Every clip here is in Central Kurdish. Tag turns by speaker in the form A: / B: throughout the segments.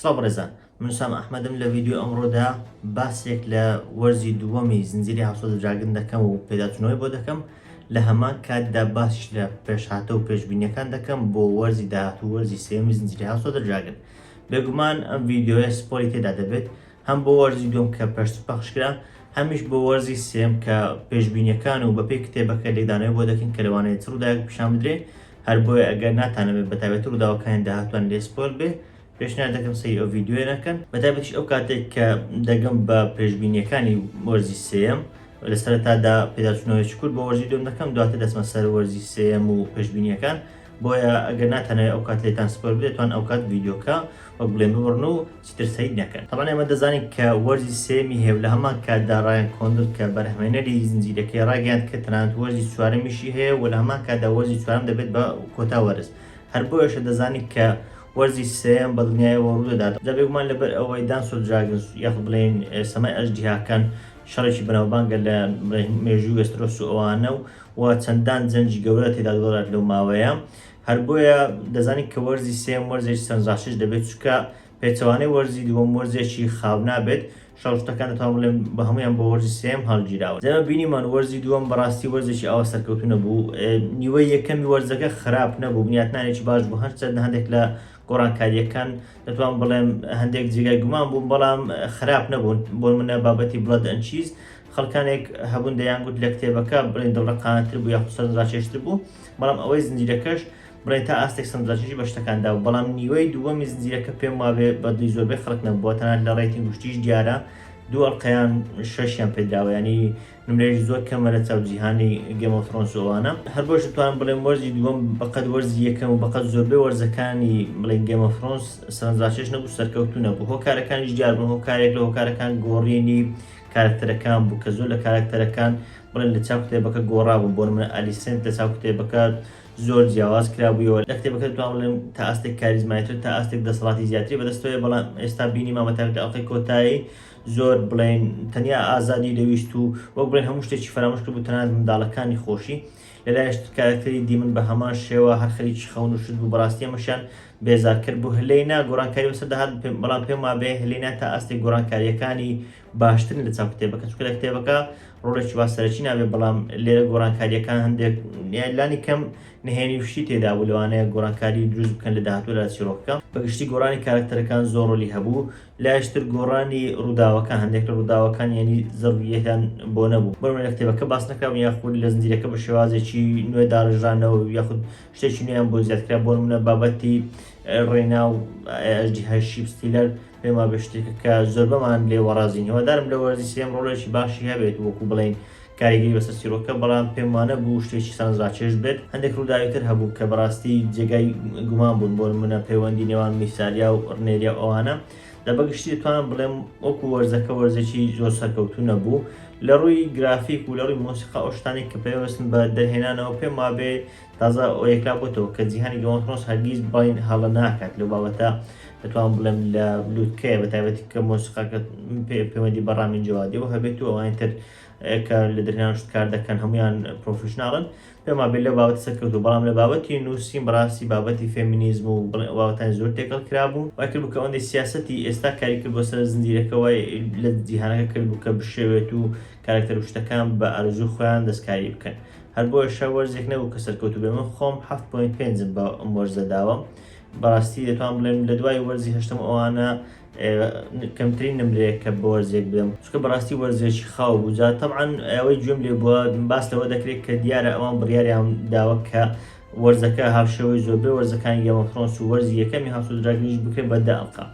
A: سڵاو بەڕێزان من سام ئەحمەدم لە ڤیدیۆی ئەمڕۆدا باسێک لە وەرزی دووەمی زنجیرەی House of Dragon دەکەم و پێداچوونەوەی بۆ دەکەم لە هەمان کاتدا باسیش لە پێشهاتە و پێشبینیەکان دەکەم بۆ وەرزی داهاتوو وەرزی سێیەمی زنجیرەی House of Dragon. بێگومان ئەم ڤیدیۆیە spoil ی تێدا دەبێت هەم بۆ وەرزی دووەم کە پێشتر پەخش کرا هەمیش بۆ وەرزی سێیەم کە پێشبینیەکان و بەپێی کتێبەکە لێکدانەوەی بۆ دەکەین کە لەوانەیە چ ڕووداوێک پیشان بدرێ. هەر بۆیە ئەگەر ناتانەوێت بەتایبەتی ڕووداوەکانی داهاتووان لێ spoil بێ پێشنیار دەکەم سەیری ئەو ڤیدیۆیە نەکەن بەتایبەتیش ئەو کاتێک کە دەگەم بە پێشبینیەکانی وەرزی سێیەم لە سەرەتادا پێداچوونەوەیەکی کورت بۆ وەرزی دووەم دەکەم دواتر دەچمە سەر وەرزی سێیەم و پێشبینیەکان بۆیە ئەگەر ناتانەوێت ئەو کات لێتان spoil بدێت توان ئەو کات ڤیدیۆکە وەک بڵێن ببڕن و چیتر سەیر نەکەن. تەبعەن ئێمە دەزانین کە وەرزی سێیەمی هەیە و لە هەمان کاتدا ڕایان کۆندل کە بەرهەمهێنەری زنجیرەکەی ڕایگەیاند کە تەنانەت وەرزی چوارەمیشی هەیە و لە هەمان کاتدا وەرزی چوارەم دەبێت بە کۆتا وەرز هەر بۆیەشە دەزانین کە وەرزی سێیەم بە دڵنیایەوە ڕوودەدات جا بێگومان لەبەر ئەوەی Dance of Dragons یاخود بڵێین سەمای ئەژدیهاکان شەڕێکی بەناوبانگە لە مێژووی وێسترۆس و ئەوانە و و چەندان جەنگی گەورە تێدا دەگۆڕێت لەو ماوەیە هەر بۆیە دەزانین کە وەرزی سێیەم وەرزێکی سەرنجڕاکێش دەبێت چونکە پێچەوانەی وەرزی دووەم وەرزێکی خاو نابێت شەڕ و شتەکان دەتوانم بڵێم بە هەموویان بۆ وەرزی سێیەم هەڵگیراون. ئێمە بینیمان وەرزی دووەم بەڕاستی وەرزێکی ئاوا سەرکەوتوو نەبوو نیوەی یەکەمی وەرزەکە خراپ نەبوو بنیاتنانێکی باش بوو هەرچەند هەندێک لە گۆڕانکارییەکان دەتوانم بڵێم هەندێک جێگای گومان بوون بەڵام خراپ نەبوون بۆ نمونە بابەتی Blood and Cheese خەڵکانێک هەبوون دەیانگوت لە کتێبەکە بڵێن دڵڕەقانەتر بوو یاخود سەرنجڕاکێشتر بوو بەڵام ئەوەی زنجیرەکەش بڵێن تا ئاستێک سەرنجڕاکێشی بە شتەکان دابوو بەڵام نیوەی دووەمی زنجیرەکە پێم وابێ بە دڵی زۆربەی خەڵک نەبووە تەنانەت لە rating گشتیش دیارە دوو ئەڵقەیان شەشیان پێدراوە یانی نمرەیەکی زۆر کەمە لە چاو جیهانی Game of Thrones و ئەوانە هەر بۆش دەتوانم بڵێم وەرزی دووەم بەقەد وەرزی یەکەم و بەقەد زۆربەی وەرزەکانی بڵێن Game of Thrones سەرنجڕاکێش نەبوو سەرکەوتوو نەبوو هۆکارەکانیش دیار بوون هۆکارێک لە هۆکارەکان گۆڕینی کارەکتەرەکان بوو کە زۆر لە کارەکتەرەکان بڵێن لە چاو کتێبەکە گۆڕابوون بۆ نمونە ئەلیسنت لە چاو کتێبەکە زۆر جیاواز کرابوویەوە لە کتێبەکە دەتوانم بڵێم تا ئاستێک کاریزمایتر تا ئاستێک دەسەڵاتی زیاتری بەدەستەوەیە بەڵام ئێستا بینیمان بە تایبەت لە ئەڵقەی کۆتایی زۆر بڵێن تەنیا ئازادی دەویست و وەک بڵێن هەموو شتێکی فەرامۆش کردبوو تەنانەت منداڵەکانی خۆشی لەلایەش کارەکتەری دیمن بە هەمان شێوە هەر خەریکی خەون و شت بوو بەڕاستی ئەمەشیان بێزارکەر بوو هلەینا گۆڕانکاری بەسەر دەهات بەڵام پێم وابێ هلەینا تا ئاستێک گۆڕانکاریەکانی باشترن لە چاو کتێبەکە چونکە لە کتێبەکە ڕۆڵێکی وا سەرەکی نابێت بەڵام لێرە گۆڕانکاریەکان هەندێک لانی کەم نهێنی و شتی تێدا بوو لەوانەیە گۆڕانکاری دروست بکەن لە داهاتوو لە چیرۆکەکە بەگشتی گۆڕانی کارکتەرەکان زۆر ڕۆلی هەبوو لایشتر گۆڕانی ڕووداوەکان هەندێک لە ڕووداوەکان یعنی زەروریەتیان بۆ نەبوو بۆ لە کتێبەکە باس نەکرابوون یاخود لە زنجیرەکە بە شێوازێکی نوێ داڕێژرانەوە یاخود شتێکی نوێیان بۆ زیاد کرا بۆ نمونە بابەتی ڕێنا و ئەژدیهای Sheepstealer پێم وابێ شتێکە کە زۆربەمان لێ وەڕازین هیوادارم لە وەرزی سێم ڕۆڵێکی باشی هەبێت وەکو بڵێین کاریگەری بەسەر چیرۆکە بەڵام پێم وانەبوو شتێکی سەرنجڕاکێش بێت هەندێک ڕووداوی تر هەبوو کە بەڕاستی جێگای گومان بوون بۆ نمونە پەیوەندی نێوان میساریا و ڕنێریا و ئەوانە دە بەگشتی دەتوانم بڵێم وەکو وەرزەکە وەرزێکی زۆر سەرکەوتوو نەبوو لە ڕووی گرافیک و لە ڕووی مۆسیقا ئەو شتانێک کە پەیوەستن بە دەرهێنانەوە پێم وابێ تازە ئەوە یەکلا بۆتەوە کە جیهانی Game of Thrones هەرگیز بڵین هەڵە ناکات لەو بابەتە دەتوانم بڵێم لە لوتکەیە بە تایبەتی کە مۆسیقاکە پەیوەندی بە ڕامین جەوادیەوە هەبێت و ئەوانی تر کە لە دەرهێنان شت کار دەکەن هەمویان professional ن پێم وابێت لەو بابەتە سەرکەوتوو بەڵام لە بابەتی نووسین بەڕاستی بابەتی فێمینیزم و بابەتانی زۆر تێکەڵ کرابوو وای کرد بوو کە ئەوەندەی سیاسەتی ئێستا کاری کرد بۆ سەر زنجیرەکە وای لە جیهانەکە کرد بوو کە بشێوێت و کارەکتەر و شتەکان بە ئارەزوو خۆیان دەستکاری بکەن هەر بۆیەشە وەرزێک نەبوو کە سەرکەوتوو بێ من خۆم حەفت point پێنجم بە ئەم وەرزە داوە بەڕاستی دەتوانم بڵێم لە دوای وەرزی هەشتەم ئەوانە کەمترین نمرەیە کە بە وەرزێک بدەم چونکە بەڕاستی وەرزێکی خاو بوو جا تەبعەن ئەوەی گوێم لێ بووە باس لەوە دەکرێت کە دیارە ئەوان بڕیاریان داوە کە وەرزەکە هاوشێوەی زۆربەی وەرزەکانی Game of Thrones و وەرزی یەکەمی House of Dragon یش بکرێت بە دە ئەڵقە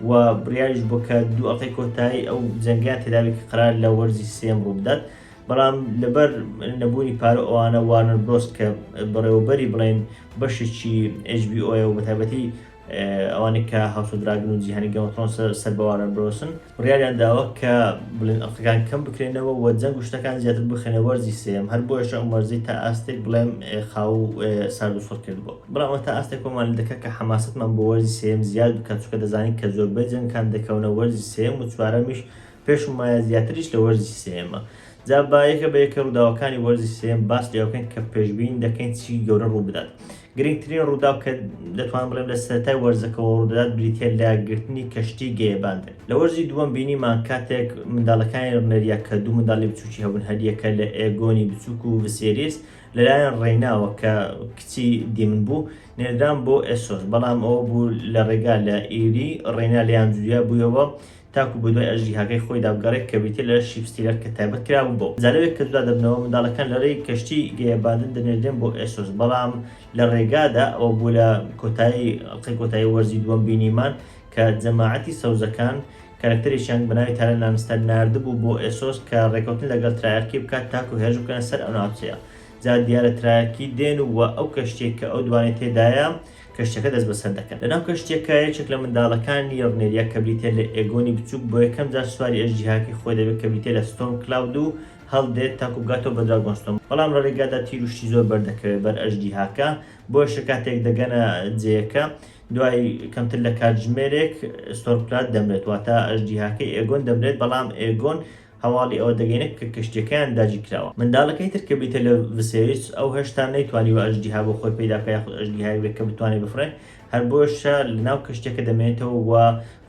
A: و بڕیاریش بۆ کە دوو ئەڵقەی کۆتایی ئەو جەنگیان تێداوی کە قرار لە وەرزی سێم ڕووبدات بەڵام لەبەر نەبوونی پارە ئەوانە Warner Bros کە بەڕێوەبەری بڵێن بەشێکی HBO و بەتایبەتی ئەوانەی کە House of Dragon و جیهانی Game of Thrones سەر بە Warner Bros ن بڕیاریان داوە کە بڵێن ئەڵقەکان کەم بکرێنەوە و جەنگ و شتەکان زیاتر بخرێنە وەرزی سێیەم هەر بۆیەشە ئەم وەرزەی تا ئاستێک بڵێم خاو و سارد و سڕ کردبوو بەڵام ئەوە تا ئاستێک وەمان لێ دەکات کە حەماسەتمان بۆ وەرزی سێیەم زیاد بکات چونکە دەزانین کە زۆربەی جەنگەکان دەکەونە وەرزی سێیەم و چوارەمیش پێشم وایە زیاتریش لە وەرزی سێیەمە جا با یەکە بە یەکە ڕووداوەکانی وەرزی سێیەم باس لێ بکەین کە پێشبینی دەکەین چی گەورە ڕوو بدات. گرنگترین ڕووداو کە دەتوانم بڵێم لە سەرەتای وەرزەکەوە ڕوودەدات بریتیە لە گرتنی کەشتی گەیەباندن. لە وەرزی دووەم بینیمان کاتێک منداڵەکانی ڕنێریا کە دوو منداڵی بچووکی هەبوون هەریەکە لە ئێگۆنی بچووک و ڤسێریس لەلایەن ڕێیناوە کە کچی دیمن بوو نێردران بۆ ئێسۆس بەڵام ئەوە بوو لە ڕێگا لە ئیری ڕێینا لێیان جویا بوویەوە تاکو بەدوای ئەژدیهاکەی خۆیدا بگەڕێت کە بریتیە لە Sheepstealer کە تایبەت کرابوو بەو. جا لەوێ کە جودا دەبنەوە منداڵەکان لە رێی کەشتی گەیەباندن دەنێردرێن بۆ ئێسۆس بەڵام لە رێگادا ئەوە بوو لە کۆتایی ئەڵقەی کۆتایی وەرزی دووەم بینیمان کە جەماعەتی سەوزەکان کارەکتەرێکیان بە ناوی تایلن لانستەر ناردبوو بۆ ئێسۆس کە رێکەوتن لەگەڵ ترایەرکی بکات تاکو هێرش بکەنە سەر ئەو ناوچەیە جا دیارە ترایەرکی دێن و ئەو کەشتیەی کە ئەو دوانەی تێدایە کەشتیەکە دەستبەسەر دەکەن. لەناو کەشتیەکە یەکێک لە منداڵەکانی ڕنێریا کە بریتیە لە ئێگۆنی بچووک بۆ یەکەم جار سواری ئەژدیهاکەی خۆی دەبێت کە بریتیە لە ستۆرم کلاود و هەڵدێت تاکو بگاتەوە بە دراگۆنستۆن بەڵام لە ڕێگادا تیر و شتی زۆر بەردەکەوێت بەر ئەژدیهاکە بۆیەشە کاتێک دەگەنە جێیەکە دوای کەمتر لە کاتژمێرێک ستۆرم کلاود دەمرێت واتە ئەژدیهاکەی ئێگۆن دەمرێت بەڵام ئێگۆن هەواڵی ئەوە دەگەینێت کە کەشتیەکەیان داگیرکراوە. منداڵەکەی تر کە بریتیە لە ڤسێریس، ئەو هێشتا نەیتوانیوە ئەژدیها بۆ خۆی پەیدا بکات یاخود ئەژدیهایەک بێت کە بتوانێت بفڕێت، هەر بۆیەشە لەناو کەشتیەکە دەمێنێتەوە و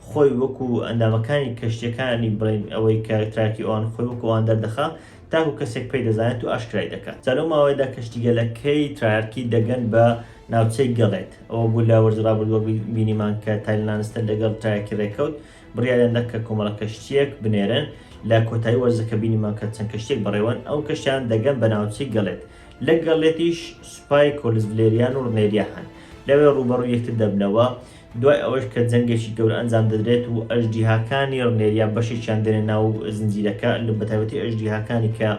A: خۆی وەکو ئەندامەکانی کەشتیەکانی بڵێین ئەوەی کە تراکی ئەوان خۆی وەکو ئەوان دەردەخا تاکو کەسێک پێی دەزانێت و ئاشکرای دەکات. جا لەو ماوەیەدا کەشتیگەلەکەی ترایارکی دەگەن بە ناوچەی گەڵێت. ئەوە بوو لە وەرزی ڕابردووە بینیمان کە تایلن لانستەر لەگەڵ ترایارکی ڕێککەوت بڕیاریان دا کە کۆمەڵە کەشتییەک بنێرن، لە کۆتایی وەرزەکە بینیمان کە چەند کەشتییەک بەڕێوەن، ئەو کەشتیانە دەگەن بە ناوچەی گەڵێت، لە گەڵێتیش سوپای کۆلس ڤلێریان و ڕنێریا هەن، لەوێ ڕووبەڕووی یەکتر دەبنەوە، دوای ئەوەش کە جەنگێکی گەورە ئەنجام دەدرێت و ئەژدیهاکانی ڕنێریا بەشێکیان دێنە ناو زنجیرەکە، بەتایبەتی ئەژدیهاکانی کە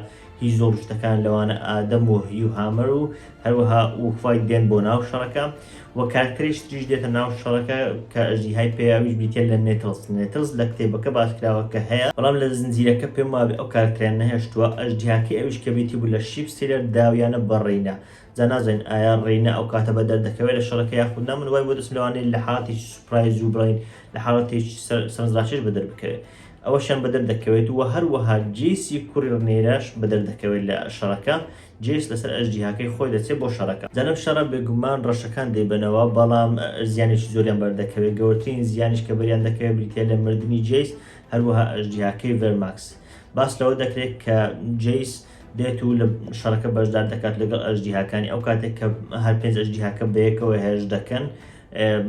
A: هی زۆڵ و شتەکان لەوانە ئادەم و هیو هامەر و هەروەها ئوفایت دێن بۆ ناو شەڕەکە و کارکتەرێکی تریش دێتە ناو شەڕەکە کە ئەژدیهای پێیە ئەویش بریتیە لە نێتڵس نێتڵس لە کتێبەکە باس کراوە کە هەیە بەڵام لە زنجیرەکە پێم وابێ ئەو کارکتەریان نەهێشتووە ئەژدیهاکەی ئەویش کە بریتی بوو لە Sheepstealer داویانە بە ڕینە جا نازانین ئایا ڕینە ئەو کاتە بە دەردەکەوێت لە شەڕەکە یاخود نا من وای بۆ دەچم لەوانەیە لە حاڵەتێکی surprise و بڵێین لە حاڵەتێکی سەرنجڕاکێش بەدەر بکەوێت ئەوەشیان بەدەر دەکەوێت و هەروەها جێسی کوڕی ڕنێراش بەدەر دەکەوێت لە شەڕەکە جێس لەسەر ئەژدیهاکەی خۆی دەچێت بۆ شەڕەکە. جا لەم شەڕە بێگومان ڕەشەکان دەیبەنەوە، بەڵام زیانێکی زۆریان بەردەکەوێت، گەورەترین زیانیش کە بەریان دەکەوێت بریتیە لە مردنی جەیس، هەروەها ئەژدیهاکەی ڤێرماکس. باس لەوە دەکرێت کە جەیس دێت و لە شەڕەکە بەشدار دەکات لەگەڵ ئەژدیهاکانی، ئەو کاتێک کە هەر پێنج ئەژدیهاکە بەیەکەوە هێرش دەکەن،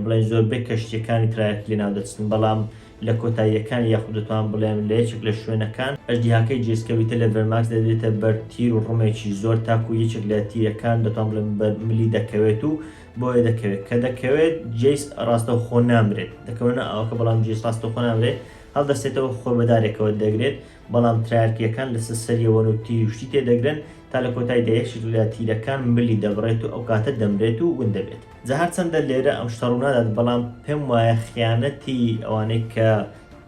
A: بڵێن زۆربەی کەشتیەکانی ترایەک لەناو دەچن، بەڵام لە کۆتاییەکانی یاخود دەتوانم بڵێم لە یەکێک لە شوێنەکان ئەژدیهاکەی جێس کە بریتیە لە ڤێرماکس دەدرێتە بەر تیر و ڕمێکی زۆر تاکو یەکێک لە تیرەکان دەتوانم بڵێم بەر ملی دەکەوێت و بۆیە دەکەوێت کە دەکەوێت جێس ڕاستەوخۆ نامرێت دەکەونە ئاوەکە بەڵام جێس ڕاستەوخۆ نامرێت هەڵدەستێتەوە خۆی بە دارێکەوە دەگرێت بەڵام ترایەرکیەکان لەسەر سەریەوەن و تیر و شتی تێدەگرن تا لە کۆتاییدا یەکێک لە تیرەکان ملی دەبڕێت و ئەو کاتە دەمرێت و ون دەبێت. جا هەرچەندە لێرە ئەم شتە ڕوونادات بەڵام پێم وایە خیانەتی ئەوانەی کە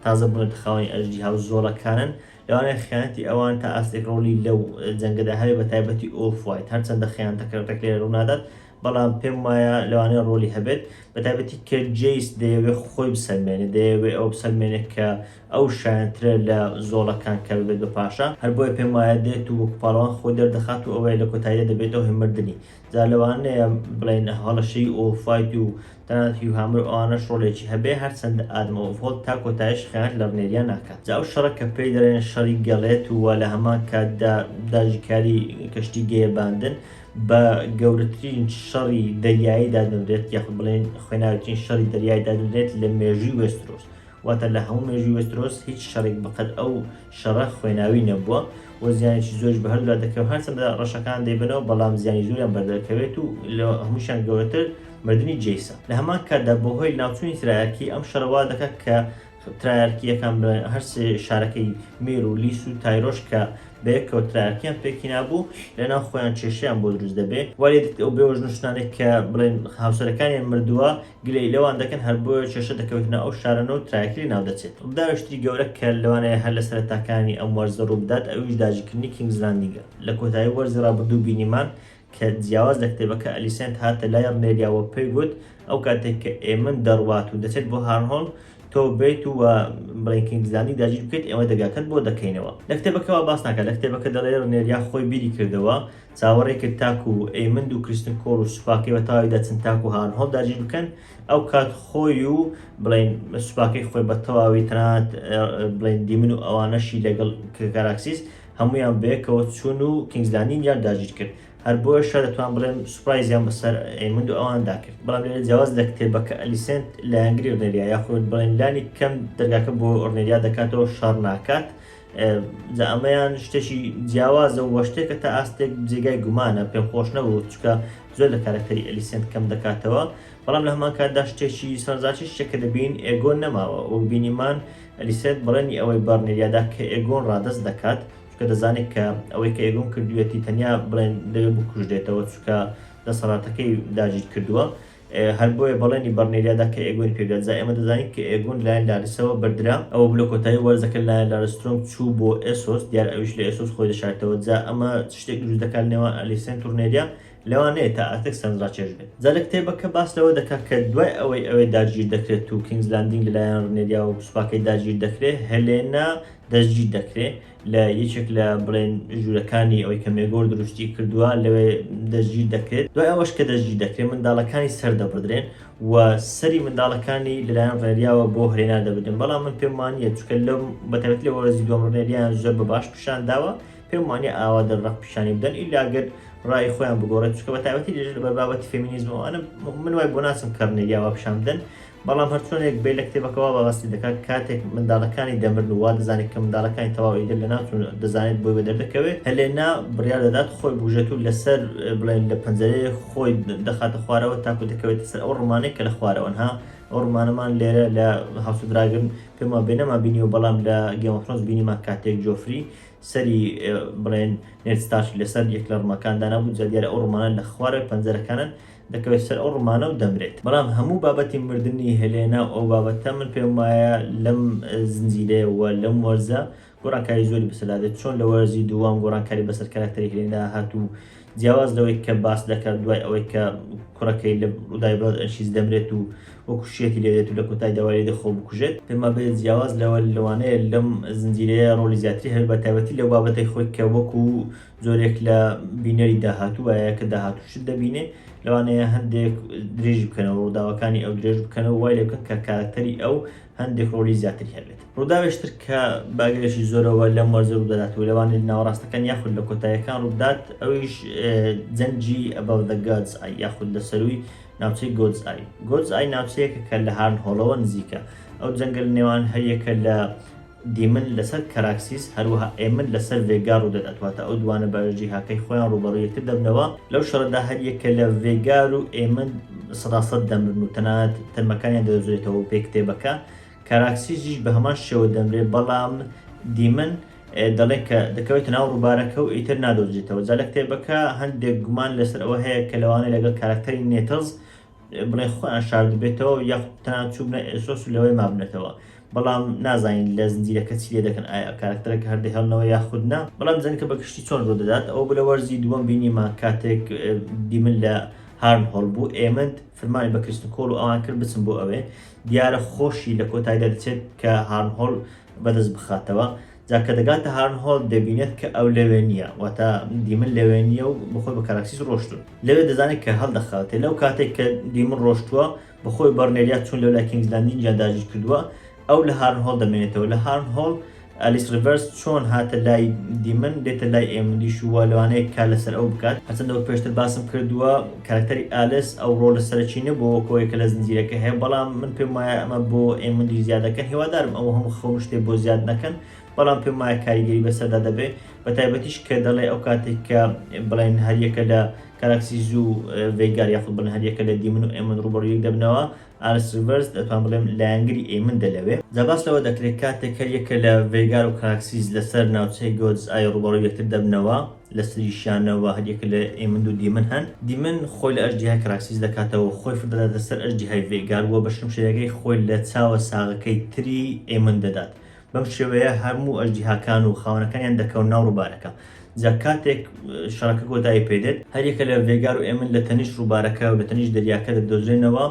A: تازە بوونەتە خاوەنی ئەژدیها و زۆڵەکانن لەوانەیە خیانەتی ئەوان تا ئاستێک ڕۆڵی لەو جەنگەدا هەبێ بە تایبەتی ئۆف وایت هەرچەندە خیانەتەکە ڕێک لێرە ڕوونادات بەڵام پێم وایە لەوانەیە ڕۆڵی هەبێت بە تایبەتی کە جەیس دەیەوێت خۆی بسەلمێنێت دەیەوێت ئەوە بسەلمێنێت کە ئەو شایەنترە لە زۆڵەکان کە ببێت بە پاشا هەر بۆیە پێم وایە دێت و وەکو پاڵەوان خۆی دەردەخات و ئەوەیە لە کۆتاییدا دەبێتە هۆی مردنی جا لەوانەیە بڵێن هەڵەشەی ئۆفایت و تەنانەت هیو هامر و ئەوانەش ڕۆڵێکی هەبێ هەرچەندە ئادم ئۆفهۆڵد تا کۆتاییش خیانەت لە ڕنێریا ناکات جا ئەو شەڕە کە پێی دەڵێن شەڕی گەڵێت و لە هەمان کاتدا داگیرکاری کەشتی گەیەباندن بە گەورەترین شەڕی دەریایی دادەنرێت یاخود بڵێن خوێناویترین شەڕی دەریایی دادەنرێت لە مێژووی وێسترۆس واتە لە هەموو مێژووی وێسترۆس هیچ شەڕێک بەقەد ئەو شەڕە خوێناوی نەبووە و زیانێکی زۆریش بە هەردوولا دەکەوێت هەرچەندە ڕەشەکان دەیبەنەوە بەڵام زیانی زۆریان بەردەکەوێت و لە هەمووشیان گەورەتر مردنی جەیسە لە هەمان کاتدا بەهۆی ناوچوونی ترایەکی ئەم شەڕە وا دەکات کە ترایەرکییەکان بڵێن هەرسێ شارەکەی میر و لیس و تایرۆش کە بەیەکەوە ترایەرکیان پێکهینابوو لەناو خۆیان کێشەیان بۆ دروست دەبێ وا لێ دێت ئەو بێوەژن و ژنانێک کە بڵێن هاوسەرەکانیان مردووە گلەیی لەوان دەکەن هەر بۆیە کێشە دەکەوێتە ناو ئەو شارانە و ترایەرکی لەناو دەچێت. ڕووداوێکی تری گەورە کە لەوانەیە هەر لە سەرەتاکانی ئەم وەرزە ڕووبدات ئەویش داگیرکردنی کینگز لاندینگە لە کۆتایی وەرزی ڕابردوو بینیمان کە جیاواز لە کتێبەکە ئەلیسێنت هاتە لای ڕنێریا و پێی گوت ئەو کاتێک کە ئێمن دەڕوات و دەچێت بۆ هارنهۆڵ. تۆ بێیت و بڵێن کینگز لاندینگ داگیر بکەیت ئێمە دەرگاکەت بۆ دەکەینەوە. لە کتێبەکەوە باس ناکات، لە کتێبەکە دەڵێ ڕنێریا خۆی بیری کردەوە چاوەڕێی کرد تاکو ئەیمند و کریستن کۆڵ و سوپاکەی بە تەواوی دەچن تاکو هارنهۆڵ داگیر بکەن ئەو کات خۆی و بڵێن سوپاکەی خۆی بە تەواوی تەنانەت بڵێن دیمن و ئەوانەشی لەگەڵ کاراکسیس هەمویان بەیەکەوە چوون و کینگز لاندینگیان داگیر کرد. هەر بۆیەشە دەتوان بڵێم سوپرایزیان بەسەر ئەیموند و ئەواندا کرد. بەڵام لێرە جیاواز لە کتێبەکە ئەلیسێنت لایەنگری ڕنێریا یاخود بڵێن لانی کەم دەرگاکە بۆ ڕنێریا دەکاتەوە شەڕ ناکات. جا ئەمەیان شتێکی جیاوازە و شتێکە تا ئاستێک جێگای گومانە پێم خۆش نەبوو چونکە زۆر لە کارەکتەری ئەلیسێنت کەم دەکاتەوە بەڵام لە هەمان کاتدا شتێکی سەرنجڕاکێش شتێک کە دەبین ئێگۆن نەماوە وەک بینیمان ئەلیسێنت بەڵێنی ئەوەی بە ڕنێریادا کە ئێگۆن ڕادەست دەکات چونکە دەزانێت کە ئەوەی کە ئێگۆن کردوویەتی تەنیا بڵێن دەبێ بکوژرێتەوە چونکە دەسەڵاتەکەی داگیر کردووە هەر بۆیە بەڵێنی بە ڕنێریادا کە ئێگۆنی پێ بدات. جا ئێمە دەزانین کە ئێگۆن لایەن لارسەوە بردرا. ئەوە بوو لە کۆتایی وەرزەکە لایەن لارس سترۆنگ چوو بۆ ئێسۆس، دیارە ئەویش لە ئێسۆس خۆی دەشارێتەوە. جا ئەمە چ شتێک دروست دەکات لە نێوان ئەلیسێنت و ڕنێریا؟ لەوانەیە تا ئاستێک سەرنجڕاکێش بێت. جا لە کتێبەکە باس لەوە دەکات کە دوای ئەوەی ئەوێ داگیر دەکرێت و کینگز لاندینگ لەلایەن ڕنێریا و سوپاکەی داگیر دەکرێت، هێلێنا دەستگیر دەکرێت لە یەکێک لە بڵێن ژوورەکانی ئەوەی کە مێگۆر دروستی کردووە لەوێ دەستگیر دەکرێت. دوای ئەوەش کە دەستگیر دەکرێت منداڵەکانی سەر دەبڕدرێن و سەری منداڵەکانی لەلایەن ڕێریاوە بۆ هێلێنا دەبردرێن، بەڵام من پێم وانییە چونکە لەم بەتایبەتی لە وەرزی دووەم ڕنێریایان زۆر بە باش پیشان داوە، پێم وانییە ئاوا دەرڕەق پیشانی بدەن ئیلا گەر ڕای خۆیان بگۆڕێت چونکە بە تایبەتی لەبەر بابەتی فێمینیزم ئەوانە من وای بۆ ناچم کە ڕنێریا وا پیشان بدەن بەڵام هەرچۆنێک بێ لە کتێبەکە وا باسی دەکات کاتێک منداڵەکانی دەمرن و وا دەزانێت کە منداڵەکانی تەواو ئیتر لەناوچوون دەزانێت بۆی بەدەر دەکەوێت هەلێنا بڕیار دەدات خۆی بکوژێت و لەسەر بڵێن لە پەنجەرەیە خۆی دەخاتە خوارەوە تاکو دەکەوێتە سەر ئەو ڕمانەی کە لە خوارەوەن ها ئەو ڕمانەمان لێرە لە هاوس دراگن پێم وا بێ نەما بینیوە بەڵام لە گێم ئۆف ثرۆنز بینیمان کاتێک جۆفری سەری بڵێن نێد ستارکی لەسەر یەک لە ڕمەکان دانابوو جا دیارە ئەو ڕمانە لە خوارەوەی پەنجەرەکانن دەکەوێت سەر ئەو ڕمانە و دەمرێت بەڵام هەموو بابەتی مردنی هێلێنا و ئەو بابەتە من پێم وایە لەم زنجیرەیە و لەم وەرزە گۆڕانکاری زۆری بەسەردا دێت چۆن لە وەرزی دووەم گۆڕانکاری بەسەر کاراکتەری هێلێنا هات و جیاواز لەوەی کە باس دەکات دوای ئەوەی کە کوڕەکەی لە ڕووداوی بڵاد ئەنشیز دەمرێت و وەکو شێتی لێ دێت و لە کۆتایی داوای لێ دێت خۆ بکوژێت پێم وابێت جیاواز لەوە لەوانەیە لەم زنجیرەیە ڕۆڵی زیاتری هەبێت بە تایبەتی لەو بابەتەی خۆی کە وەکو جۆرێک لە بینەری داهاتوو وایە کە داهاتوو شت دەبینێ لەوانەیە هەندێک درێژ بکەنەوە ڕووداوەکانی ئەو درێژ بکەنەوە وای لێ بکەن کە کارەکتەری ئەو هەندێک ڕۆڵی زیاتری هەبێت. ڕووداوێکی تر کە بە ئەگەرێکی زۆرەوە لەم وەرزە ڕوودەدات و لەوانەیە لە ناوەڕاستەکان یاخود لە کۆتاییەکان ڕووبدات ئەویش جەنگی Above the God's Eye یاخود لە سەرووی ناوچەی God's Eye. God's Eye ناوچەیەکە کە لە هارنهۆڵەوە نزیکە. ئەو جەنگە لە نێوان هەریەکە لە دیمن لەسەر کەراکسیس هەروەها ئێمن لەسەر ڤێگار ڕوودەدات واتە ئەو دووانە بە ئەژدیهاکەی خۆیان ڕووبەڕووی یەکتر دەبنەوە لەو شەڕەدا هەریەکە لە ڤێگار و ئێمن سەداسەد دەمرن و تەنانەت تەرمەکانیان دەدۆزرێتەوە بەپێی کتێبەکە کاراکسیسیش بە هەمان شێوە دەمرێت بەڵام دیمن دەڵێن کە دەکەوێتە ناو ڕووبارەکە و ئیتر نادۆزرێتەوە جا لە کتێبەکە هەندێک گومان لەسەر ئەوە هەیە کە لەوانەیە لەگەڵ کاراکتەری نێتڵز بڵێن خۆیان شاردبێتەوە یاخود تەنانەت چووبنە ئێسۆس و لەوەی مابنەتەوە بەڵام نازانین لە زنجیرەکە چی لێ دەکەن ئایا کارەکتەرەکە هەر دەهێڵنەوە یاخود نا بەڵام جەنگەکە بە گشتی چۆن ڕوودەدات ئەوە بوو لە وەرزی دووەم بینیمان کاتێک دیمن لە هارنهۆڵ بوو ئێمند فرمانی بە کریستن کۆڵ و ئەوان کرد بچن بۆ ئەوێ دیارە خۆشی لە کۆتاییدا دەچێت کە هارنهۆڵ بەدەست بخاتەوە جا کە دەگاتە هارنهۆڵ دەبینێت کە ئەو لەوێ نییە، واتە دیمن لەوێ نییە و بەخۆی بە کاراکسیس ڕۆشتوون. لەوێ دەزانێت کە هەڵدەخەڵەتێ. لەو کاتێک کە دیمن ڕۆشتووە، بەخۆی بەڕنێریا چوون لەولای کینگز لاندینگیان داگیر کردووە، ئەو لە هارنهۆڵ دەمێنێتەوە. لە هارنهۆڵ ئالیس ڕیڤەرس چۆن هاتە لای دیمن، دێتە لای ئێموندیش و لەوانەیە کار لەسەر ئەو بکات. هەرچەندە وەک پێشتر باسم کردووە، کارەکتەری ئالیس ئەو ڕۆڵە سەرەکی نەبووە وەک ئەوەی کە لە زنجیرەکە هەیە، بەڵام من پێم وایە ئەمە بۆ ئێموندیش زیاد دەکەن، هیوادارم ئەو هەموو خەون و شتەی بۆ زیاد نەکەن، بەڵام پێم وایە کاریگەری بەسەردا دەبێ، بەتایبەتیش کە دەڵێ ئەو کاتێک کە بڵێن هەریەکە لە کاراکسیز و ڤێگار یاخود بڵێن هەریەکە لە دیمن و ئێموند ڕووبەڕووی یەک دەبنەوە، ئالیس ڕیڤەرس دەتوانم بڵێم لایەنگری ئێموندە لەوێ. جا باس لەوە دەکرێت کاتێک هەریەکە لە ڤێگار و کاراکسیز لەسەر ناوچەی گۆدز ئای ڕووبەڕووی یەکتر دەبنەوە، لەسەریشیانەوە هەریەکە لە ئێموند و دیمن هەن. دیمن خۆی لە ئەژدیهای کاراکسیز دەکاتەوە و خۆی فڕدەداتە سەر ئەژدیهای ڤێگار و بە شمشێرەکەی خۆی لە چاوە ساغەکەی تری ئێموند دەدات. بەم شێوەیە هەموو ئەژدیهاکان و خاوەنەکانیان دەکەونە ناو ڕووبارەکە. جا کاتێک شەڕەکە کۆتایی پێدێت هەریەکە لە ڤێگار و ئێمن لە تەنیشت ڕووبارەکە و لە تەنیشت دەریاکە دەدۆزرێنەوە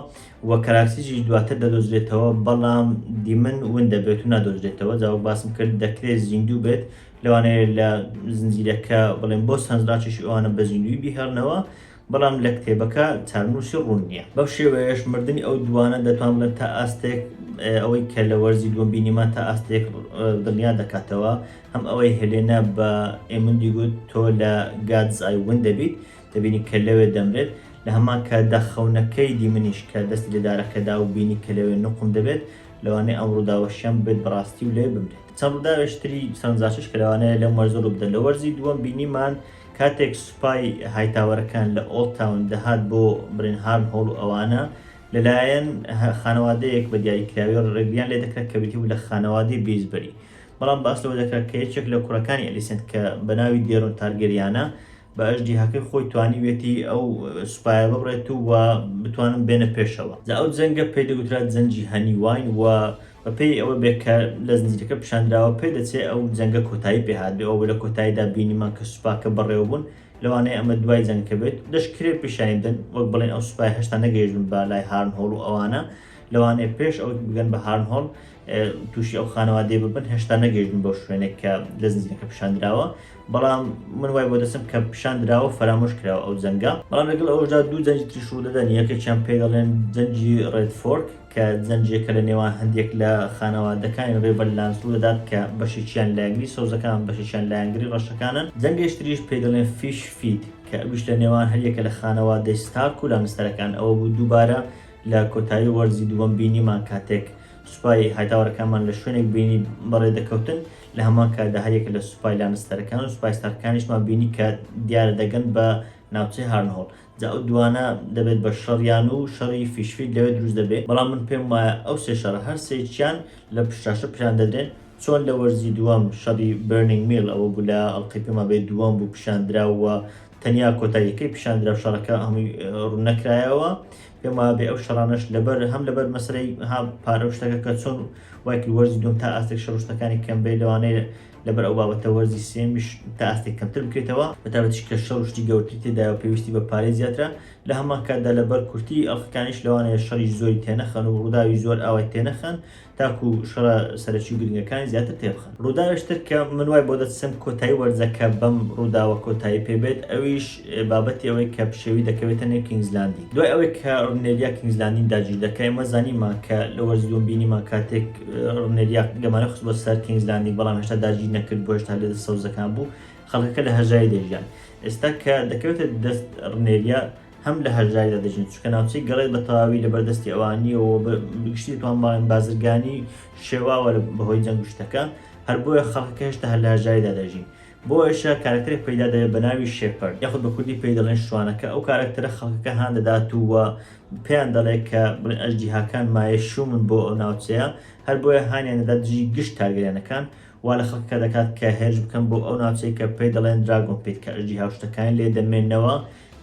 A: و کەراکسیسیش دواتر دەدۆزرێتەوە بەڵام دیمن ون دەبێت و نادۆزرێتەوە جا وەک باسم کرد دەکرێت زیندوو بێت لەوانەیە لە زنجیرەکە بڵێن بۆ سەرنجڕاکێشی ئەوانە بە زیندووی بیهێڵنەوە بەڵام لە کتێبەکە چارەنووسی ڕوون نییە. بەم شێوەیەش مردنی ئەو دووانە دەتوان بڵێم تا ئاستێک ئەوەی کە لە وەرزی دووەم بینیمان تا ئاستێک دڵنیا دەکاتەوە، هەم ئەوەی هێلێنا بە ئێموندی گوت تۆ لە گادز ئای ون دەبیت، دەبینی کە لەوێ دەمرێت، لە هەمان کاتدا خەونەکەی دیمنیش کە دەستی لە دارەکە دا و بینی کە لەوێ نوقم دەبێت، لەوانەیە ئەم ڕووداوەشیان ببێت بە ڕاستی و لەوێ بمرێت. چەند ڕووداوێکی تری سەرنجڕاکێش کە لەوانەیە لەم وەرزە ڕووبدەن، لە وەرزی دووەم بینیمان کاتێک سوپای هایتاوەرەکان لە ئۆڵد تاون دەهات بۆ بڵێن هارنهۆڵ و ئەوانە، لەلایەن خانەوادەیەک بە دیاریکراوی ڕێگریان لێ دەکرا کە بریتی بوو لە خانەوادەی بیزبری. بەڵام باس لەوە دەکرا کە یەکێک لە کوڕەکانی ئەلیسێنت کە بە ناوی دێرۆن تارگێریانە بە ئەژدیهاکەی خۆی توانیویەتی ئەو سوپایە ببڕێت و بتوانن بێنە پێشەوە. جا ئەو جەنگە پێی دەگوترا جەنگی هەنی واین و بەپێی ئەوە بێ کە لە زنجیرەکە پیشاندراوە پێ دەچێ ئەو جەنگە کۆتایی پێ هاتبێ، ئەوە لە کۆتاییدا بینیمان کە سوپاکە بەڕێوە بوون، لەوانەیە ئەمە دوای جەنگەکە بێت، دەشکرێ پیشانی بدەن وەک بڵێن ئەو سوپایە هێشتا نەگەیشتبوون بە لای هارنهۆڵ و ئەوانە، لەوانەیە پێش ئەوەی بگەن بە هارنهۆڵ تووشی ئەو خانەوادەیە ببن، هێشتا نەگەیشتبوون بەو شوێنێک کە لە زنجیرەکە پیشاندراوە، بەڵام من وای بۆ دەچم کە پیشان دراوە فەرامۆش کراوە ئەو جەنگە. بەڵام لەگەڵ ئەوەشدا دوو جەنگی تریش ڕوودەدەن، یەکێکیان پێی دەڵێن جەنگی ڕێد فۆرک کە جەنگێکە لە نێوان هەندێک لە خانەوادەکانی ڕیڤەرلاندز ڕوودەدات کە بەشێکیان لایەنگری سەوزەکان بەشێکیان لایەنگری ڕەشەکانن. جەنگێکی تریش پێی دەڵێن فیش فید کە ئەویش لە نێوان هەریەکە لە خانەوادەی ستارک و لانستەرەکان ئەوە بوو دووبارە لە کۆتایی وەرزی دووەم بینیمان کاتێک سوپای هایتاوەرەکانمان لە شوێنێک بینی بەڕێ دەکەوتن لە هەمان کاتدا هەریەکە لە سوپای لانستەرەکان و سوپای ستارکانیشمان بینی کە دیارە دەگەن بە ناوچەی هارنهۆڵ جا ئەو دوانە دەبێت بە شەڕیان و شەڕی فیشفیت لەوێ دروست دەبێت بەڵام من پێم وایە ئەو سێ شەڕە هەر سێکیان لە پشتشاشە پیشان دەدرێن چۆن لە وەرزی دووەم شەڕی بێرنینگ میل ئەوە بوو لە ئەڵقەی پێمان بێت دووەم بوو پیشان درا و تەنیا کۆتاییەکەی پیشان درا و شەڕەکە هەمووی ڕوون نەکرایەوە پێم وایە بێ ئەو شەڕانەش لەبەر هەم لەبەر مەسەلەی ها پارە و شتەکە کە چۆن وای کرد وەرزی دووەم تا ئاستێک شەڕ و شتەکانی کەم بێ لەوانەیە لەبەر ئەو بابەتە وەرزی سێمیش تا ئاستێک کەمتر بکرێتەوە بەتایبەتیش کە شەڕ و شتی گەورتری تێدایە و پێویستی بە پارەی زیاترە لە هەمان کاتدا لەبەر کورتی ئەڵقەکانیش لەوانەیە شەڕی زۆری تێنەخەن و ڕووداوی زۆر ئاوای تێنەخەن تاکو شەڕە سەرەکی و گرنگەکانی زیاتر تێبخەن. ڕووداوێکی تر کە من وای بۆ دەچم کۆتایی وەرزەکە بەم ڕووداوە کۆتایی پێ بێت ئەویش بابەتی ئەوەی کە پشێوی دەکەوێتە نێو کینگز لاندینگ. دوای ئەوەی کە ڕنێریا کینگز لاندینگ داگیر دەکا ئێمە زانیمان کە لە وەرزی دووەم بینیمان کاتێک ڕنێریا گەمارۆی خست بۆ سەر کینگز لاندینگ بەڵام هێشتا داگیر نەکرد بۆ هێشتا لە دەست سەوزەکان بوو خەڵکەکە لە هەژاری دەژیان ئێستا کە دەکەوێتە دەست ڕنێریا هەم لە هەژاریدا دەژین، چونکە ناوچەی گەڵێت بە تەواوی لەبەر دەستی ئەوان نییە و بە گشتی دەتوانم بڵێم بازرگانی شێواوە بەهۆی جەنگ و شتەکە، هەر بۆیە خەڵکەکە هێشتا هەر لە هەژاریدا دەژین. بۆیەشە کارەکتەرێک پەیدا دەبێت بە ناوی شێپەرد یاخود بە کوردی پێی دەڵێن شوانەکە، ئەو کارەکتەرە خەڵکەکە هان دەدات و و پێیان دەڵێت کە بڵێن ئەژدیهاکان مایەی شوومن بۆ ئەو ناوچەیە، هەر بۆیە هانیان دەدات دژی گشت تارگەریانەکان، وا لە خەڵکەکە دەکات کە هێرش بکەن بۆ ئەو ناوچەی کە پێی دەڵێن دراگۆن پیت کە ئەژدیها و شتەکانی لێ دەمێننەوە،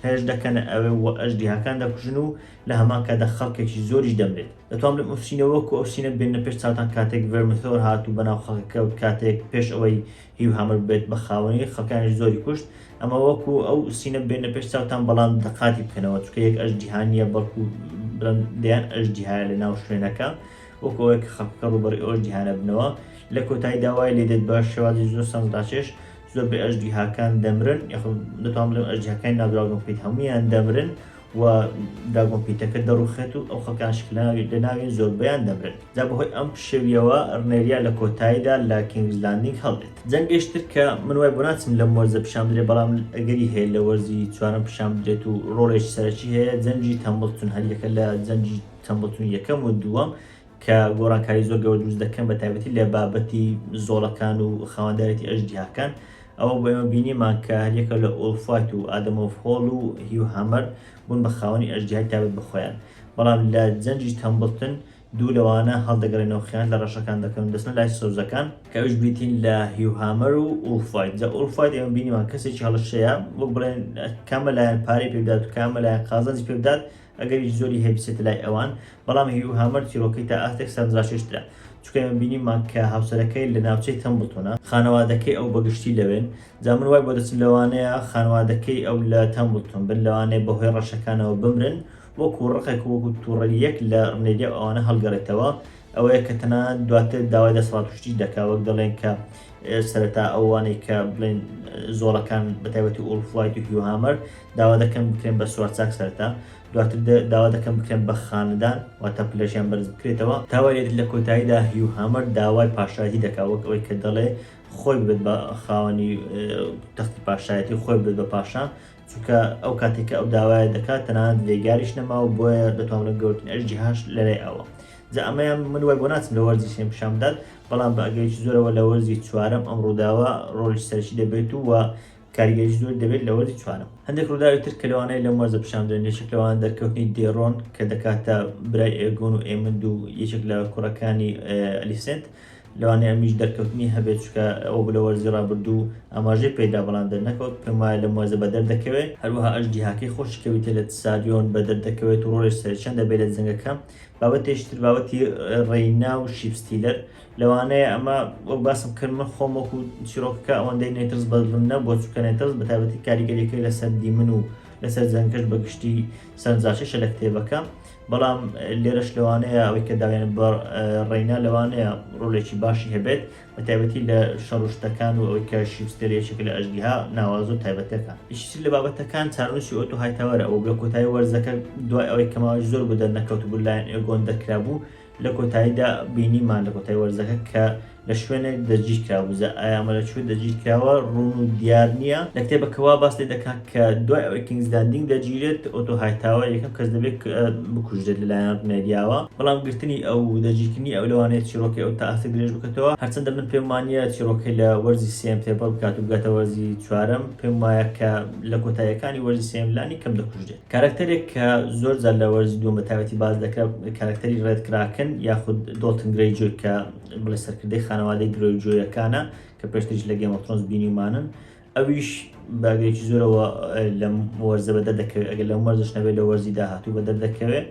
A: هێرش دەکەنە ئەوێ و ئەژدیهاکان دەکوژن و لە هەمان کاتدا خەڵکێکی زۆریش دەمرێت. دەتوانم بڵێم ئەو scene ە وەکو ئەو scene ە بێننە پێش چاوتان کاتێک ڤێرمثۆر هات و بەناو خەڵکەکە کەوت کاتێک پێش ئەوەی هیو هامەر ببێت بە خاوەنی خەڵکانیش زۆری کوشت ئەمە وەکو ئەو scene ە بێننە پێش چاوتان بەڵام دەقاتی بکەنەوە چونکە یەک ئەژدیها نییە بەڵکو بڵێم دەیان ئەژدیهایە لە ناو شوێنەکە وەکو ئەوەی کە خەڵکەکە ڕووبەڕووی ئەو ئەژدیهانە بنەوە لە کۆتاییدا وای لێدێت بە شێوازی زۆر سەرنجڕاکێش زۆربەی ئەژدیهاکان دەمرن یاخود دەتوانم بڵێم ئەژدیهاکانی ناو دراگۆن پیت هەموویان دەمرن و دراگۆن پیتەکە دەڕوخێت و ئەو خەڵکانش کە لەناوین زۆربەیان دەمرن جا بەهۆی ئەم پشێویەوە ڕنێریا لە کۆتاییدا لە کینگز لاندینگ هەڵدێت. جەنگێش تر کە من وای بۆ ناچم لەم وەرزە پیشان بدرێت بەڵام ئەگەری هەیە لە وەرزی چوارەم پیشان بدرێت و ڕۆڵێکی سەرەکی هەیە جەنگی تەمبڵتون هەریەکە لە جەنگی تەمبڵتون یەکەم و دووەم کە گۆڕانکاری زۆر گەورە دروست دەکەن بە تایبەتی لە بابەتی زۆڵەکان و خاوەندارێتی ئەژدیهاکان ئەوە بۆ ئێمە بینیمان کە هەریەکە لە ئۆڵفایت و ئادەمۆف هۆڵ و هیو هامەر بوون بە خاوەنی ئەژدیهای تایبەت بە خۆیان بەڵام لە جەنگی تەمبڵتن دوو لەوانە هەڵدەگەڕێنەوە خیانەت لە ڕەشەکان دەکەن و دەچنە لای سەوزەکان کە ئەویش بریتین لە هیو هامەر و ئوڵفایت جا ئوڵفایت ئێمە بینیمان کەسێکی هەڵەشەیە وەک بڵێن کامە لایەن پارەی پێ بدات و کامە لایەن قازانجی پێ بدات ئەگەری زۆری هەیە بچێتە لای ئەوان، بەڵام هیو هامەر چیرۆکەی تا ئاستێک سەرنجڕاکێشترە. چونکە ئێمە بینیمان کە هاوسەرەکەی لە ناوچەی تەمبڵتۆنە، خانەوادەکەی ئەو بەگشتی لەوێن، جا من وای بۆ دەچم لەوانەیە خانەوادەکەی ئەو لە تەمبڵتۆن بن، لەوانەیە بەهۆی ڕەشەکانەوە بمرن، وەکو ڕقێک و وەکو توڕەییەک لە ڕنێریا و ئەوانە هەڵگەڕێتەوە، ئەوەیە کە تەنانەت دواتر داوای دەسەڵات و شتیش دەکا، وەک دەڵێن کە سەرەتا ئەوانەی کە بڵێن زۆڵەکان بەتایبەتی ئوڵف وایت و هیو هامەر داوا دەکەن بکرێن بە سوارچاک سەرەتا، دواتر داوا دەکەن بکرێن بە خانەدان واتە پلەشیان بەرز بکرێتەوە تا وای لێدێت لە کۆتاییدا هیو هامەر داوای پاشایەتی دەکات وەک ئەوەی کە دەڵێ خۆی ببێت بە خاوەنی تەختی پاشایەتی خۆی ببێت بە پاشا چونکە ئەو کاتێک کە ئەو داوایە دەکات تەنانەت ڤێگاریش نەماوە بۆیە دەتوانم بڵێم گەورەترین ئەژدیهاش لەلای ئەوە جا ئەمەیان من وای بۆ ناچم لە وەرزی سێم پیشان بدات بەڵام بە ئەگەرێکی زۆرەوە لە وەرزی چوارەم ئەم ڕووداوە ڕۆڵی سەرەکی دەبێت و کاریگەری زۆر دەبێت لە وەرزی چوارەم. هەندێک ڕووداوی تر کە لەوانەیە لەم وەرزە پیشان بدرێن یەکێک لەوانە دەرکەوتنی دێرۆن کە دەکاتە برای ئێگۆن و ئێمند و یەکێک لە کوڕەکانی ئەلیسێنت لەوانەیە ئەمیش دەرکەوتنی هەبێت چونکە ئەوە بوو لە وەرزی ڕابردوو ئاماژەی پێدا بەڵام دەرنەکەوت پێم وایە لەم وەرزە بەدەر دەکەوێت هەروەها ئەژدیهاکەی خۆشی کە بریتیە لە تساریۆن بەدەر دەکەوێت و ڕۆڵێکی سەرەکیان دەبێت لە جەنگەکە بابەتێکی تر بابەتی ڕێینا و شیپستیلەر لەوانەیە ئەمە وەک باسم کرد من خۆم وەکو چیرۆکەکە ئەوەندەی نێترس بەدڵم نەبووە چونکە نێترس بە تایبەتی کاریگەریەکەی لەسەر دیمن و لەسەر جەنگەکەش بە گشتی سەرنجڕاکێشە لە کتێبەکە بەڵام لێرەش لەوانەیە ئەوەی کە داویان بە ڕێینا لەوانەیە ڕۆلێکی باشی هەبێت بە تایبەتی لە شەڕ و شتەکان و ئەوەی کە شیپستێل یەکێکە لە ئەژدیها ناوازە و تایبەتەکان. یەکێکی لە بابەتەکان چارەنووسی ئۆتۆ هایتاوەرە ئەوە بوو لە کۆتایی وەرزەکە دوای ئەوەی کە ماوەی زۆر بوو دەرنەکەوتبوو لەلایەن ئێگۆن دەرکرابوو لە کۆتاییدا بینیمان لە کۆتایی وەرزەکە کە لە شوێنێک دەستگیر کرابوو جا ئایا ئەمە لە کوێ دەستگیر کراوە ڕوون و دیار نییە لە کتێبەکە وا باس لێ دەکات کە دوای ئەوەی کینگز لاندینگ دەگیرێت ئۆتۆ هایتاوەر یەکەم کەس دەبێت کە بکوژرێت لەلایەن ڕنێریاوە بەڵام گرتنی ئەو و دەستگیرکردنی ئەو لەوانەیە چیڕۆکی ئەو تا ئاستێک درێژ بکاتەوە هەرچەندە من پێم وانییە چیڕۆکەی لە وەرزی سێیەم تێپەڕ بکات و بگاتە وەرزی چوارەم پێم وایە کە لە کۆتاییەکانی وەرزی سێیەم لانی کەم دەکوژرێت. کارەکتەرێک کە زۆر جار لە وەرزی دووەم بە تایبەتی باس دەکرا کارەکتەری ڕێد کراکن یاخود دۆڵتن گرەیجۆی کە بڵێ سەرکردەی خانەوادەی گرەیجۆیەکانە کە پێشتریش لە گێم ئۆف ترۆنز بینیومانن ئەویش بە ئەگەرێکی زۆرەوە لەم وەرزە بەدەر دەکەوێت ئەگەر لەم وەرزش نەبێت لە وەرزی داهاتوو بەدەر دەکەوێت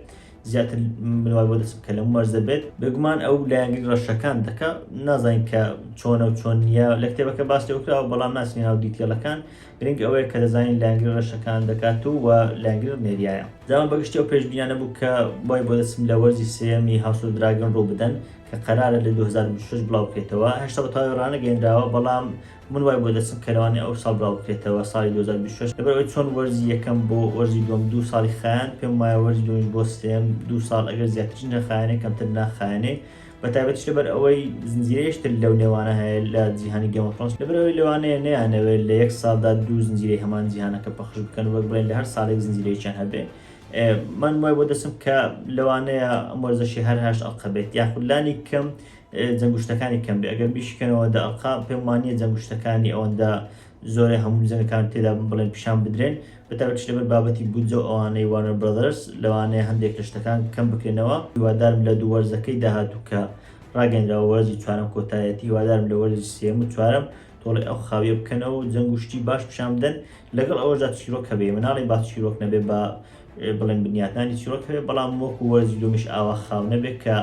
A: زیاتر من وای بۆ دەچم کە لەم وەرزە بێت بێگومان ئەو لایەنگری ڕەشەکان دەکا نازانین کە چۆنە و چۆن نییە لە کتێبەکە باس لێوە کراوە بەڵام ناچینە ناو detail ەکان گرنگ ئەوەیە کە دەزانین لایەنگری ڕەشەکان دەکات و و لایەنگری ڕنێریایە. جا ئەمە بەگشتی ئەو پێشبینیانە بوو کە وای بۆ دەچم لە وەرزی سێیەمی هاوس ئۆف دراگن ڕوو بدەن کە قەرارە لە 2026 بڵاو بکرێتەوە هێشتا بە تەواوی ڕانەگەیەنراوە بەڵام من وای بۆ دەچم کە لەوانەیە ئەو ساڵ بڵاو بکرێتەوە ساڵی 2026 لەبەر ئەوەی چۆن وەرزی یەکەم بۆ وەرزی دووەم دوو ساڵی خایاند پێم وایە وەرزی دووەمیش بۆ سێیەم دوو ساڵ ئەگەر زیاتریش نەخایەنێ کەمتر ناخایەنێ بە تایبەتیش لەبەر ئەوەی زنجیرەیەش تر لەو نێوانە هەیە لە جیهانی گەیم ئۆف ترۆنز لەبەر ئەوەی لەوانەیە نەیانەوێت لە یەک ساڵدا دوو زنجیرەی هەمان جیهانەکە پەخش بکەن وەک بڵێن لە هەر ساڵێک زنجیرەیەکیان هەبێ من وای بۆ دەچم کە لەوانەیە ئەم وەرزەشی هەر هەشت ئەڵقە بێت یاخود لانی کەم جەنگ و شتەکانی کەم بێ ئەگەر بیشکەنەوە دە ئەڵقە پێم وانییە جەنگ و شتەکانی ئەوەندە زۆرە هەموو جەنگەکان تێدا بڵێن پیشان بدرێن بەتایبەتیش لەبەر بابەتی بودجە و ئەوانەی وارنەر برادەرس لەوانەیە هەندێک لە شتەکان کەم بکرێنەوە هیوادارم لە دوو وەرزەکەی داهاتوو کە ڕاگەیەنراوە وەرزی چوارەم کۆتایەتی هیوادارم لە وەرزی سێیەم و چوارەم تۆڵەی ئەو خاویە بکەنەوە و جەنگ و شتی باش پیشان بدەن لەگەڵ ئەوەشدا چیرۆک هەبێ مناڵی با چیرۆک نەبێ با بڵێن بنیاتنانی چیرۆک هەبێ بەڵام وەکو وەرزی دووەمیش ئاوا خاو نەبێت کە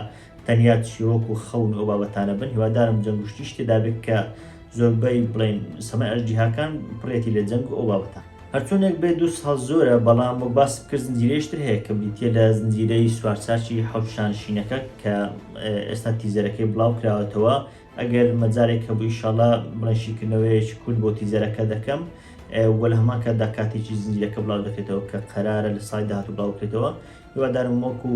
A: تەنیا چیرۆک و خەون و ئەو بابەتانە بن هیوادارم جەنگ و شتیش تێدا بێت کە زۆربەی بڵێن سەمای ئەژدیهاکان پڕێتی لە جەنگ و ئەو بابەتە. هەرچۆنێک بێت دوو ساڵ زۆرە، بەڵام وەک باست کرد زنجیرەیەکی تر هەیە کە بریتییە لە زنجیرەی سوارچاکی حەوت شانشینەکە کە ئێستا teaser ەکەی بڵاو کراوەتەوە ئەگەر مەجالێک هەبوو ئیشەڵا بڵێن شیکردنەوەیەکی کورت بۆ teaser ەکە دەکەم و لە هەمان کاتدا کاتێکی زنجیرەکە بڵاو دەکرێتەوە کە قەرارە لە ساڵی داهاتوو بڵاو بکرێتەوە هیوادارم وەکو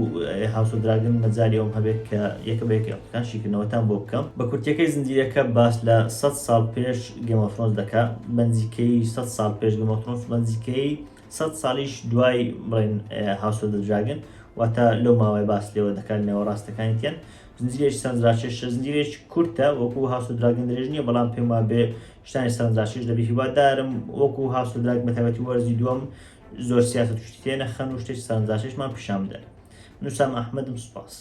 A: هاوس ئۆف دراگن مەجالی ئەوم هەبێت کە یەکە بە یەکەی ئەڵقەکان شیکردنەوەتان بۆ بکەم. بە کورتیەکەی زنجیرەکە باس لە سەد ساڵ پێش گەیم ئۆف ترۆنز دەکا، بە نزیکەیی سەد ساڵ پێش گەیم ئۆف ترۆنز و بە نزیکەیی سەد ساڵیش دوای بڵێن هاوس ئۆف دراگن، واتە لەو ماوەیە باس لێوە دەکات لە نێوەڕاستەکانی تیان. زنجیرەیەکی سەرنجڕاکێشە، زنجیرەیەکی کورتە وەکو هاوس ئۆف دراگن درێژ نییە بەڵام پێم وابێ شتانی سەرنجڕاکێش دەبێ. هیوادارم وەکو هاوس ئۆف دراگن بە تایبەتی وەرزی دووەم زۆر سیاسەت و شتی تێ نەخەن و شتێکی سەرنجڕاکێشمان پیشان بدەن. من وسام ئەحمەدم سوپاس.